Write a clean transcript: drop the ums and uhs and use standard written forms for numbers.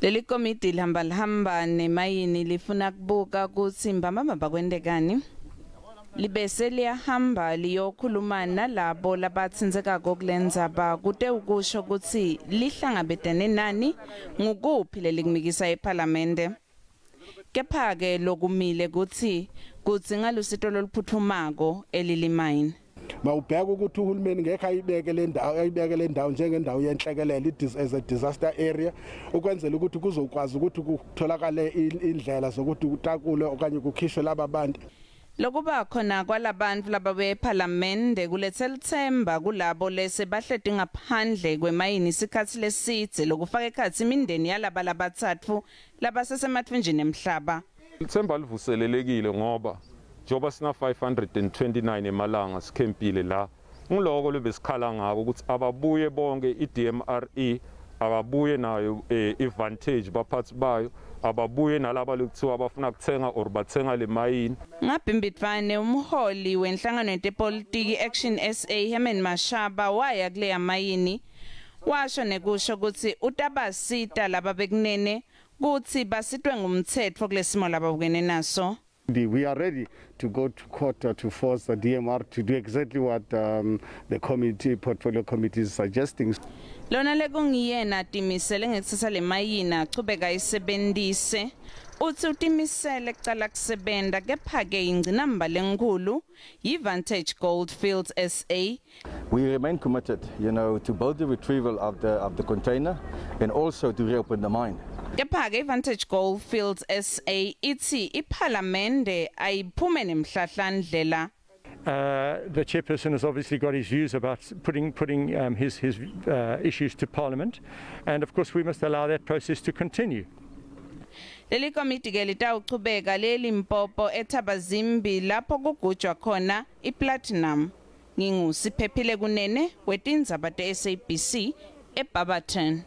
Leli komidi lihamba lihamba nemayini lifuna kubuka kutsi mbambamba kwentekani. Libese liyahamba liyokhuluma nalabo labatsintsekako kulendzaba kute ukusho kutsi lihlangabetene nani, ngukuphi lelikumikisa ephalamende. Kepha-ke lokumile kutsi kudzinga lusito loluphutfumako eLily Mine. Mawubheka ukuthi uhulumeni ngeke ayibeke le ndawo, ayibeke le ndawo njengendawo yenhlekelele, as a disaster area, ukwenzela ukuthi kuzokwazi ukuthi kutholakale indlela zokuthi kutakulwe okanye kukhishwe laba bantu. Lokuba khona kwalabantu lababuya ephalamende kulethe litsemba kulabo lese bahleti ngaphandle kwemayini isikhatsi lesidze, lokufaka ekhatsi imindeni yalaba labatsatfu labasesematfunjini emhlaba. Ithemba livuselelekile ngoba njengoba sina 529 emalanga sikhempile la, ngiloko lebesikhala ngako ukuthi ababuye bonke iDMRE, ababuye nayo iVantage, baphathi bayo ababuye nalaba lekuthiwa abafuna kuthenga or bathenga le mayini. Ngabhimbidvane umholi wenhlangano yetepolitiki Action SA Herman Mashaba waya kuleya mayini, washo nekusho ukuthi utabasita laba bekunene kutsi basitwe ngumtsetfo kulesimo lababukene naso. We are ready to go to court to force the DMR to do exactly what the committee, portfolio committee is suggesting. Lona lekungiyena timisele ngekutsatsa le mayini achubeka ayisebentise, utsi utimisele kucala kusebenta, kepha-ke ingcinamba lenkhulu yi-Vantage Goldfields SA. We remain committed to both the retrieval of the container and also to reopen the mine. Kepha-ke i-Vantage Goldfields SA itsi iphalamende ayiphume nemhlahlandlela. The chairperson has obviously got his views about putting his issues to Parliament, and of course we must allow that process to continue. Leli komiti ke litawuchubeka leLimpopo eThabazimbi lapho kugujwa khona iplatinum. NginguSiphephile Kunene wetindzaba te-SABC eBarberton.